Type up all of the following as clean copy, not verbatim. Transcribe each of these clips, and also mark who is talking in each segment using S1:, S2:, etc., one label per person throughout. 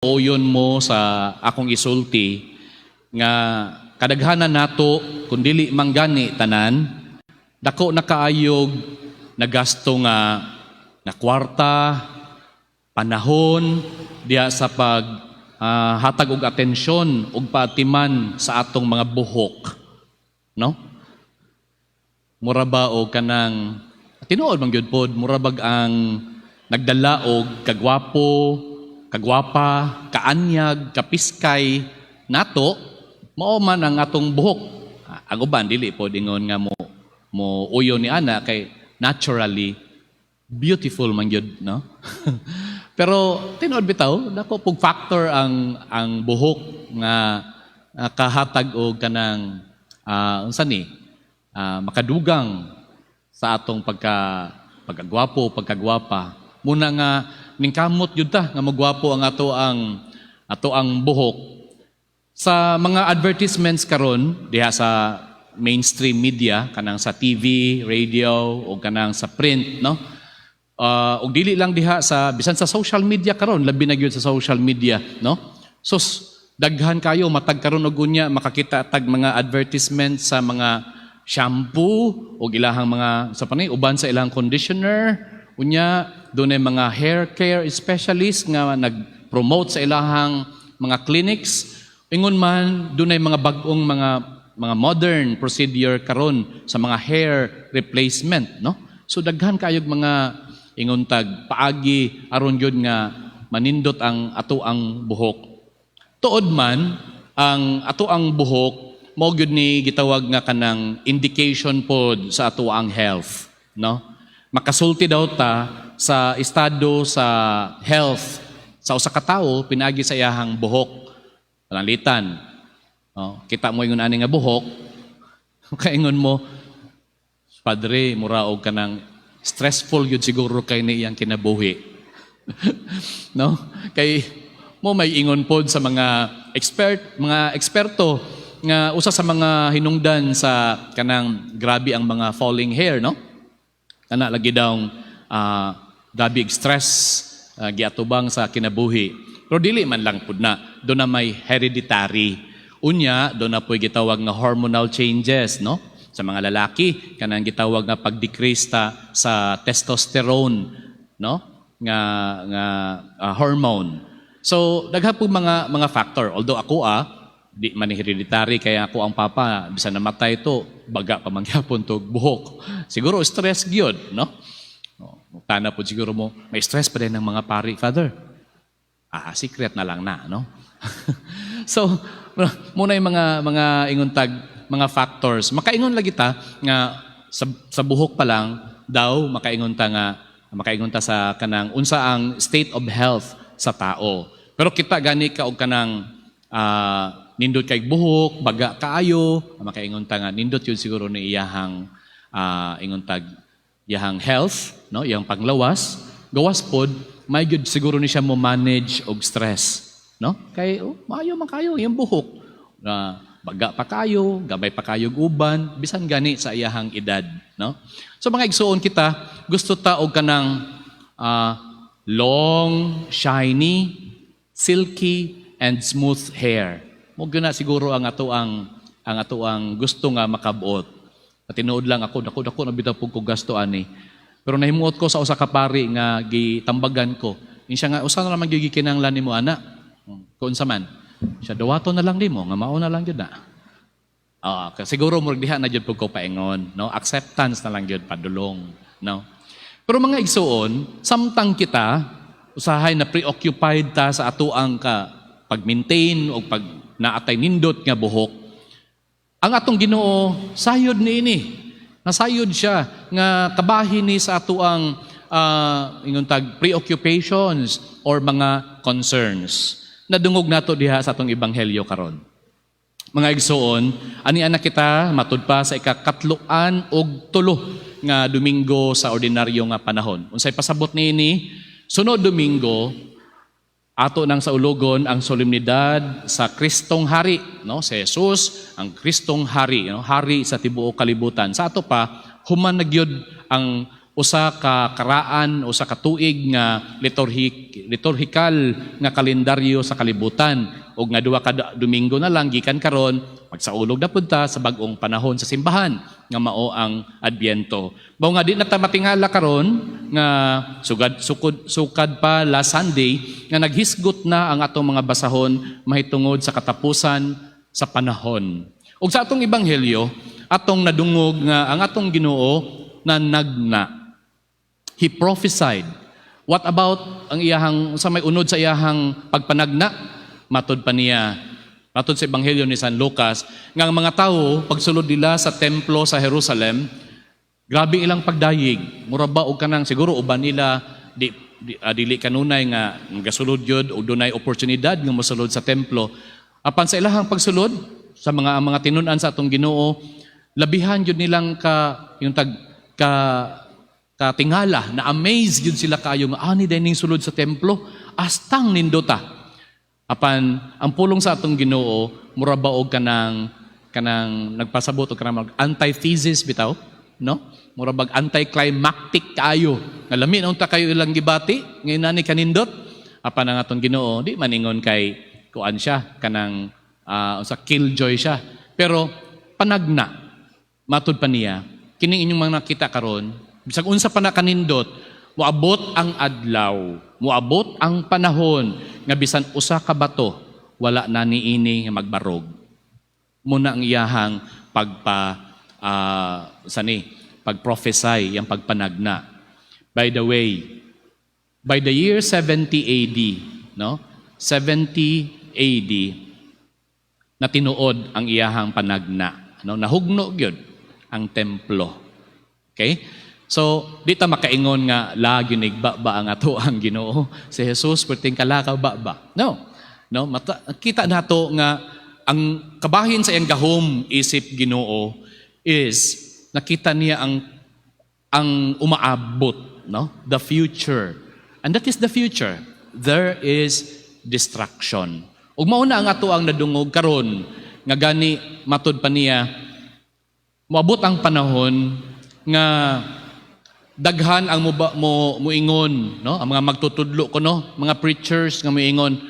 S1: Uyon mo sa akong isulti nga kadaghanan nato, kung dili manggani tanan, dako na kaayog nagasto nga nga kwarta, panahon diha sa pag hatag og atensyon ug paatiman sa atong mga buhok, no? Mura ba og kanang tinuod man gyud pod, mura bag ang nagdala og kagwapo, kagwapa, kaanyag, kapiskay nato mao man ang atong buhok. Ang uban dili pod ingon nga mo uyo ni ana kay naturally beautiful man gyud, no? Pero tinuod bitaw, dako pug factor ang buhok nga kahatag og kanang unsa ni makadugang sa atong pagkagwapo, pagkagwapa. Muna nga ningkamot gyud ta nga magwapo ang ato ang buhok. Sa mga advertisements karon diha sa mainstream media, kanang sa TV, radio o kanang sa print, no? Og dili lang diha, sa bisan sa social media karon, labi na gyud sa social media, no? So daghan kayo matag karon og unya makakita tag mga advertisement sa mga shampoo o ilahang mga sa panay uban sa ilang conditioner. Unya dunay mga hair care specialist nga nag-promote sa ilahang mga clinics. Ingon man dunay mga bag-ong mga modern procedure karon sa mga hair replacement, no? So daghan kayog mga ingon tag paagi aron gyud nga manindot ang ato ang buhok. Tuod man ang ato ang buhok mao gyud ni gitawag nga kanang indication pod sa ato ang health, no? Makasulti daw ta sa estado sa health sa usa ka tawo pinaagi sa iyahang buhok. Pananglitan, no? Kita mo ingon ani nga buhok, kaingon mo, "Padre, mura og kanang stressful yun siguro kay ni iyang kinabuhi," no? Kay mo may ingon pod sa mga expert, mga eksperto nga usa sa mga hinungdan sa kanang grabe ang mga falling hair, no? Kana lagi daw grabe og stress giatubang sa kinabuhi. Pero dili man lang pud na, do na may hereditary. Unya, do na po'y gitawag nga hormonal changes, no? Sa mga lalaki, kanang gitawag nga pag-decrease ta sa testosterone, no? Nga hormone. So, daghan po mga factor. Although ako di man ni hereditary kaya ako ang papa bisan namatay to, baga pa man gyapon to buhok. Siguro stress gyud, no? Oh, tana po siguro mo, may stress pa din ng mga pari, Father. Secret na lang na, no? So, muna yung mga ingon tag mga factors. Makaingon lagi ta nga sa buhok pa lang daw makaingon ta nga makaingon ta sa kanang unsa ang state of health sa tao. Pero kita gani ka og kanang nindot kay buhok, baga kaayo, makaingon ta nga nindot yun siguro ni iyahang ingon tag iyahang health, no, iyang panglawas. Gawas pod, may good siguro ni siya mo manage og stress, no? Kay oh, maayo man kayo iyang buhok. Na baga pa kayo, gamay pa kayo og uban, bisan gani sa iyahang edad, no? So mga igsuon kita, gusto ta og kanang long, shiny, silky and smooth hair. Mo na siguro ang ato ang gusto nga makabuot. At tinuod lang ako, dako dako na bitaw pug ko gasto ani. Pero nahimuot ko sa usa ka pari nga gitambagan ko. Ingon siya nga usa na naman gyud gikinahanglan nimo ana. Kung unsa man. Siya dawaton na lang nimo nga mao na lang gyud na. Siguro murag diha na jud pug ko paingon, no? Acceptance na lang gyud padulong, no? Pero mga igsuon, samtang kita usahay na preoccupied ta sa atoang ka pag-maintain o pag naatay nindot nga buhok, ang atong Ginoo sayod niini. Nasayod siya nga kabahin ni sa atoang ingon tag preoccupations or mga concerns. Nadungog nato diha sa atong ebanghelyo karon. Mga igsuon, ani anak kita matud pa sa ikakatloan og 3 nga Domingo sa ordinaryo nga panahon. Unsay pasabot niini? Sunod Domingo ato nang saulugon ang solemnidad sa Kristong Hari, no? Si Jesus ang Kristong Hari, no? Hari sa tibuok kalibutan. Sa ato pa human na gyud ang usa ka karaan, usa ka tuig nga liturgical nga kalendaryo sa kalibutan ug nga 2 ka Domingo na lang gikan karon, magsaulog na pud ta sa bag-ong panahon sa simbahan nga mao ang Adbyento. Mao nga di na ta matingala karon nga sugad sukod sukad pa last Sunday nga naghisgot na ang atong mga basahon mahitungod sa katapusan sa panahon. Ug sa atong ebanghelyo, atong nadungog nga ang atong Ginoo nanagna. He prophesied. What about ang iyahang sa may unod sa iyahang pagpanagna? Matod pa niya, matod sa ebanghelyo ni San Lucas, nga ang mga tawo pagsulod nila sa templo sa Jerusalem, grabe ilang pagdayeg. Mura ba og kanang siguro uban nila di dili kanunay nga gasulod gyud o dunay oportunidad nga mosulod sa templo. Apan sa ilahang pagsulod sa mga ang mga tinun-an sa atong Ginoo, labihan gyud nilang ka yung tag ka katingala, na amaze gyud sila kaayo nga ani diay ning sulod sa templo, astang nindota. Apan ang pulong sa atong Ginoo mura ba og kanang nagpasabot og kanang antithesis bitaw, no? Mura bag anticlimactic kaayo. Nga lami na unta kayo ilang gibati ngayon nani kanindot. Apan ang atong Ginoo di maningon kay kuan siya, kanang sa killjoy siya. Pero panagna, matud pa niya, kining inyong mga nakita karon, bisag unsa pa na kanindot, moabot ang adlaw, moabot ang panahon nga bisan usa ka bato wala na niini nga magbarog. Muna ang iyahang pagpa sani pag-prophesy, yang pagpanagna. By the way, by the year 70 AD, no? 70 AD na tinuod ang iyahang panagna, no? Nahugno gyud ang templo. Okay? So, di ta makaingon nga lagi nigba ba ang ato ang Ginoo. Si Jesus perting kalakaw ba ba? No. No, mata, kita nato nga ang kabahin sa iyang gahom isip Ginoo is nakita niya ang umaabot, no? The future. And that is the future. There is destruction. Ug mao na ang ato ang nadungog karon nga gani matud pa niya, moabot ang panahon nga daghan ang mo, mo muingon, no, ang mga magtutudlo kuno, mga preachers nga muingon,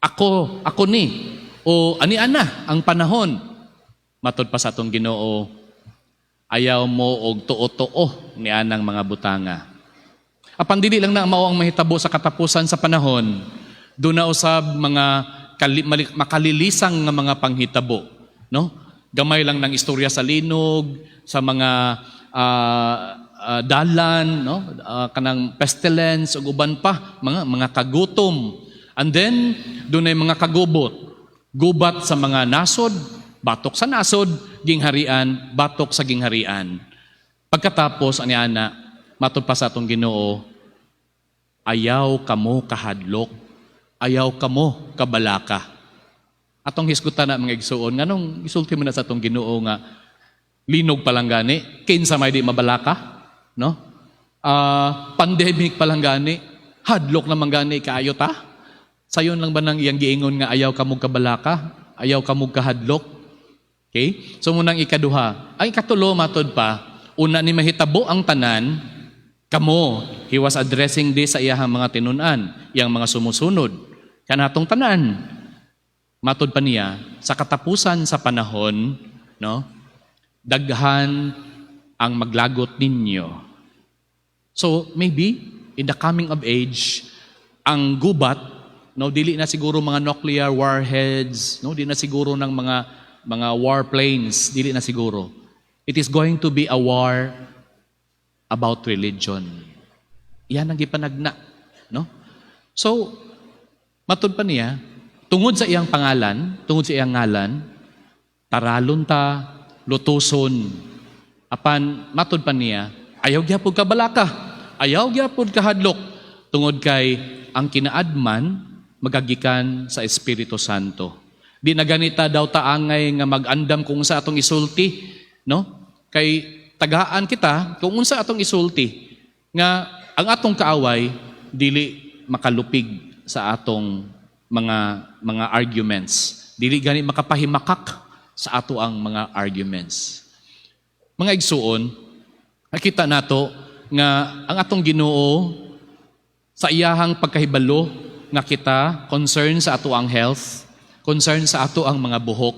S1: "Ako, ako ni," o "Ani ana ang panahon." Matud pa sa atong Ginoo, ayaw mo og tuo-tuo ni anang mga butanga. Apan dili lang na mao ang mahitabo sa katapusan sa panahon, duna usab mga makalilisang nga mga panghitabo, no? Gamay lang ng istorya sa linog, sa mga dalan, no? Kanang pestilence ug uban pa, mga kagutom. And then dunay mga kagubot. Gubat sa mga nasod, batok sa nasod, gingharian, batok sa gingharian. Pagkatapos ani ana, matud pa sa atong Ginoo, ayaw kamo kahadlok, ayaw kamo kabalaka. Atong hisgutan na, mga igsuon, nganong gisulti mo na sa atong Ginoo nga linog pa lang gani, kinsa may di mabalaka, no? Pandemic pa lang gani, hadlok naman gani kaayo ta. Sayon lang ba nang iyang giingon nga ayaw kamo kabalaka, ayaw kamo kahadlok? Okay? So munang ikaduha. Ang ikatulo, matod pa, una ni mahitabo ang tanan, kamo, he was addressing this sa iyahang mga tinunan, iyang mga sumusunod. Kanatong tanan, matod pa niya, sa katapusan sa panahon, no, daghan ang maglagot ninyo. So maybe in the coming of age, ang gubat, no, dili na siguro mga nuclear warheads, no, di na siguro ng mga warplanes, dili na siguro. It is going to be a war about religion. Yan ang gipanagna, no? So, matud pa niya, tungod sa iyang pangalan, tungod sa iyang ngalan, taralon ta, lutuson. Apan matud pa niya, ayaw gyapon ka balaka, ayaw gyapon ka hadlok, tungod kay ang kinaadman magagikan sa Espiritu Santo. Di na ganita daw taangay nga mag-andam kung sa atong isulti, no? Kay tagaan kita kung unsa atong isulti nga ang atong kaaway dili makalupig sa atong mga arguments. Dili gani makapahimakak sa ato ang mga arguments. Mga igsuon, nakita nato nga ang atong Ginoo, sa iyahang pagkahibalo nga kita concern sa ato ang health, concern sa ato ang mga buhok.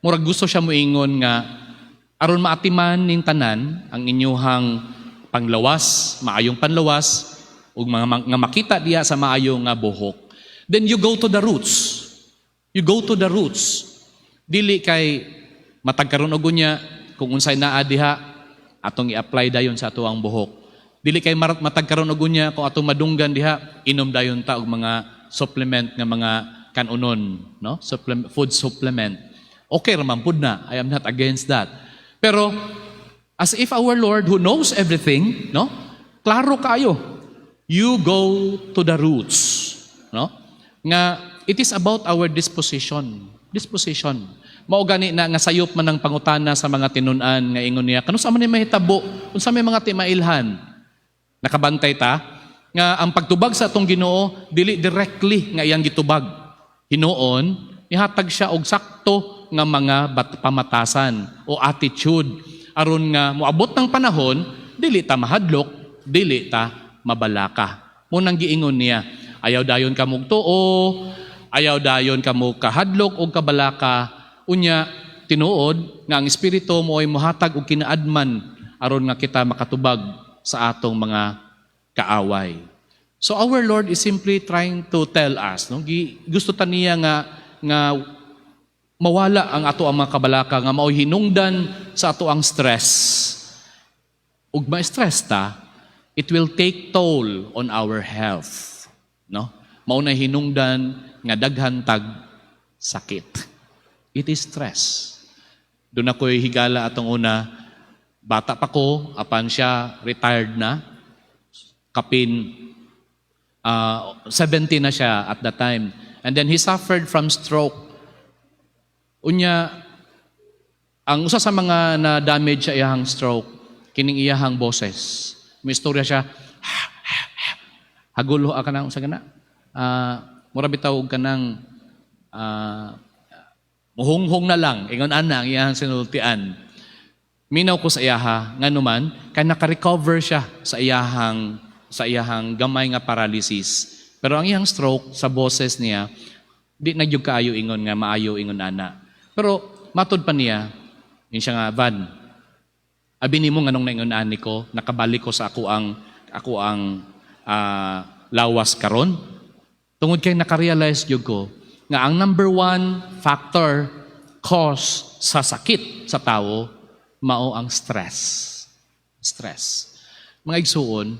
S1: Murag gusto siya moingon nga aron maatiman ning tanan ang inyuhang panglawas, maayong panlawas ug mga nga makita diya sa maayo nga buhok. Then you go to the roots. You go to the roots. Dili kay matag karon og unya kung unsay naa diha, atong i-apply dayon sa ato ang buhok. Dili kay matag karon og unya kung atong madunggan diha, inom dayon ta og mga supplement nga mga kanunon, no? Supplement, food supplement. Okay ra man pud na. I am not against that. Pero as if our Lord, who knows everything, no? Klaro kaayo. You go to the roots, no? Nga it is about our disposition. Disposition. Mao gani na nga sayop man ang pangutana sa mga tinun-an nga ingon niya, "Kanus-a man ni mahitabo? Unsa may mga timailhan?" Nakabantay ta nga ang pagtubag sa atong Ginoo dili directly nga iyang gitubag. Hinuon nihatag siya og sakto nga mga pamatasan o attitude aron nga moabot ng panahon, dili ta mahadlok, dili ta mabalaka. Mao nang giingon niya, "Ayaw dayon kamo tuo, ayaw dayon kamo kahadlok og kabalaka." Unya tinuod nga ang Espiritu mo ay mohatag og kinaadman aron nga kita makatubag sa atong mga kaaway. So our Lord is simply trying to tell us, no? Gusto ta niya nga mawala ang ato ang mga kabalaka nga mao'y hinungdan sa ato ang stress. Ug ma-stress ta, it will take toll on our health, no? Mao na hinungdan nga daghan tag sakit. It is stress. Duna ko'y higala atong una, bata pa ko, apan siya retired na. Kapin 70 na siya at that time. And then he suffered from stroke. Unya, ang usa sa mga na-damage sa iyahang stroke, kining iyahang boses. May istorya siya, hagulo ka nang usa kana. Mura bitaw og kanang muhunghong na lang, ingon ana ang iyahang sinultian. Minaw ko sa iyaha, ngano man, kay naka-recover siya sa iyahang gamay nga paralysis. Pero ang iyang stroke sa boses niya, di na gyud kaayo ingon nga maayo ingon ana. Pero matod pa niya, yun siya nga, "Van, abi nimo nganong naingon ani ko, nakabalik ko sa ako ang lawas karon. Tungod kay nakarealize gyud ko nga ang number one factor cause sa sakit sa tao mao ang stress." Stress. Mga igsuon,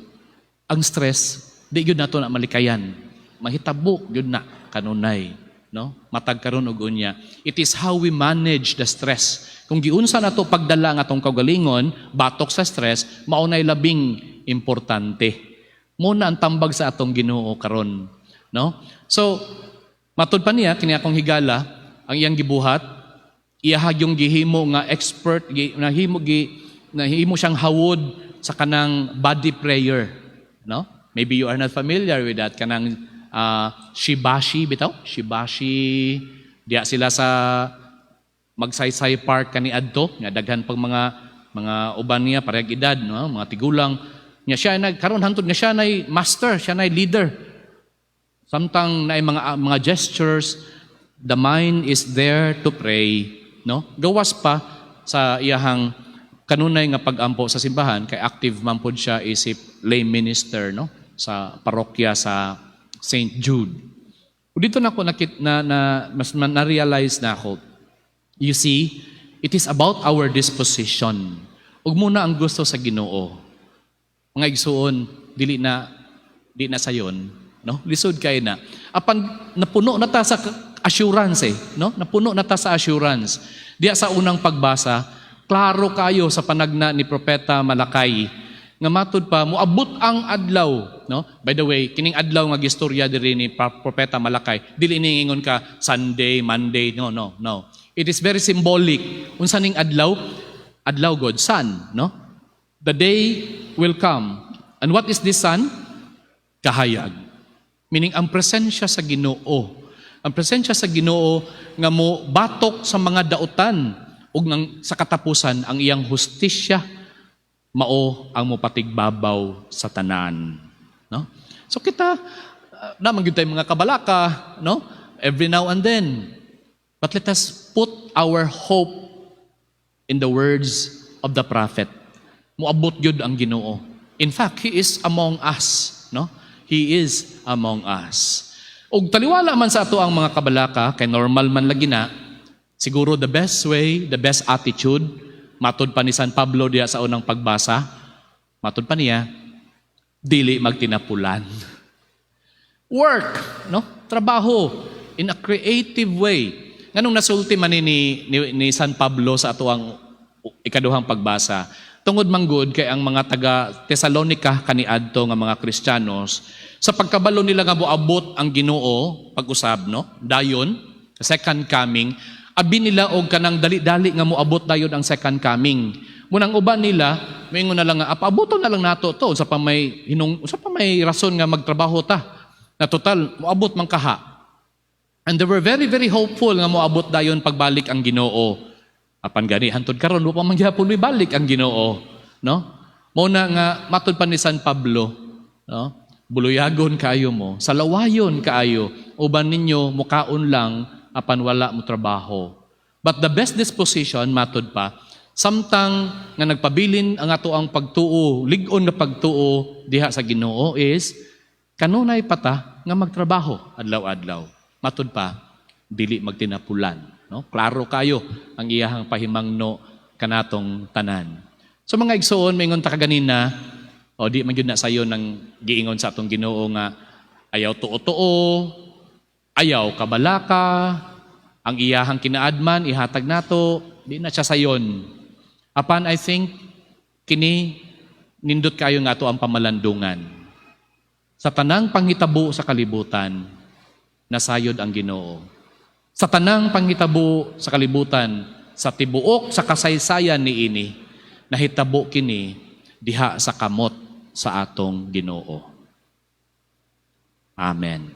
S1: ang stress di gyud nato na malikayan. Mahitabo gyud na kanunay, no? Matag karon og unya. It is how we manage the stress. Kung giunsa nato pagdala ang atong kaugalingon batok sa stress, mao nay labing importante. Mao na ang tambag sa atong Ginoo karon, no? So, matud pa niya kini akong higala, ang iyang gibuhat, iyahag yung gihimo nga expert, gi, nahimo siyang hawod sa kanang body prayer, no? Maybe you are not familiar with that, kanang Shibashi bitaw, Shibashi diya sila sa Magsaysay Park kaniadto nga daghan pag mga uban niya parehag edad, no, mga tigulang niya. Siya nag karon hantod nga siya nay master, siya nay leader, samtang naay mga gestures, the mind is there to pray, no? Gawas pa sa iyahang kanunay nga pag-ampo sa simbahan kay active man pod siya isip lay minister, no, sa parokya sa St. Jude. Ug dito na ako nakit na, na mas na-realize na ako. You see, it is about our disposition. Ug mao na ang gusto sa Ginoo. Mga igsuon, dili na di na sayon, no? Lisod kay na. Apan napuno na ta sa assurance eh, no? Napuno na ta sa assurance. Diya sa unang pagbasa, klaro kayo sa panagna ni Propeta Malakay nga matud pa moabot ang adlaw, no? By the way, kining adlaw nga gistorya diri ni Propeta Malakay, dili ni ingon ka Sunday, Monday, no, no, no. It is very symbolic. Unsa ning adlaw? Adlaw God, sun, no? The day will come. And what is this sun? Kahayag. Meaning ang presensya sa Ginoo. Ang presensya sa Ginoo nga mo batok sa mga dautan ug nang sa katapusan ang iyang hustisya. Mao ang mopatigbabaw sa tanan, no? So kita naa man gyud tay mga kabalaka, no? Every now and then. But let us put our hope in the words of the prophet. Muabot gyud ang Ginoo. In fact, He is among us, no? He is among us. Ug taliwala man sa ato ang mga kabalaka, kay normal man lagi na, siguro the best way, the best attitude, matod pa ni San Pablo diya sa unang pagbasa, matod pa niya, dili magtinapulan. Work, no? Trabaho in a creative way. Nganong nasulti man ni San Pablo sa ato ang ikaduhang pagbasa? Tungod manggod kay ang mga taga Tesalonica kaniadto nga mga Kristiyanos, sa pagkabalo nila nga moabot ang Ginoo pag-usab, no, dayon second coming, abi nila og kanang dali-dali nga moabot dayon ang second coming. Mao nang uban nila moingon na lang nga apaboton na lang nato to sa pa may hinung sa pa may rason nga magtrabaho ta na, total moabot man kaha. And they were very, very hopeful nga moabot dayon pagbalik ang Ginoo. Apan gani hantod karon wa pa man gyapon balik ang Ginoo, no? Mao na nga matud pa ni San Pablo, no? Buluyagon kaayo mo, salawayon kaayo, uban ninyo mukaon lang apan wala mo trabaho. But the best disposition, matud pa, samtang nga nagpabilin ang ato ang pagtuo, lig-on nga pagtuo diha sa Ginoo, is kanunay pa ta nga magtrabaho adlaw-adlaw. Matud pa, dili magtinapulan, no? Klaro kayo ang iyahang pahimangno kanatong tanan. So mga igsoon, maingon ta kaganina, o di man gyud na sayo nang giingon sa atong Ginoo nga ayaw tuo-tuo, ayaw kabalaka, ang iyahang kinaadman ihatag nato, di na siya sayon. Apan I think kini nindot kayo nga ato ang pamalandungan. Sa tanang panghitabo sa kalibutan, nasayod ang Ginoo. Sa tanang panghitabo sa kalibutan, sa tibuok sa kasaysayan niini, nahitabo kini diha sa kamot sa atong Ginoo. Amen.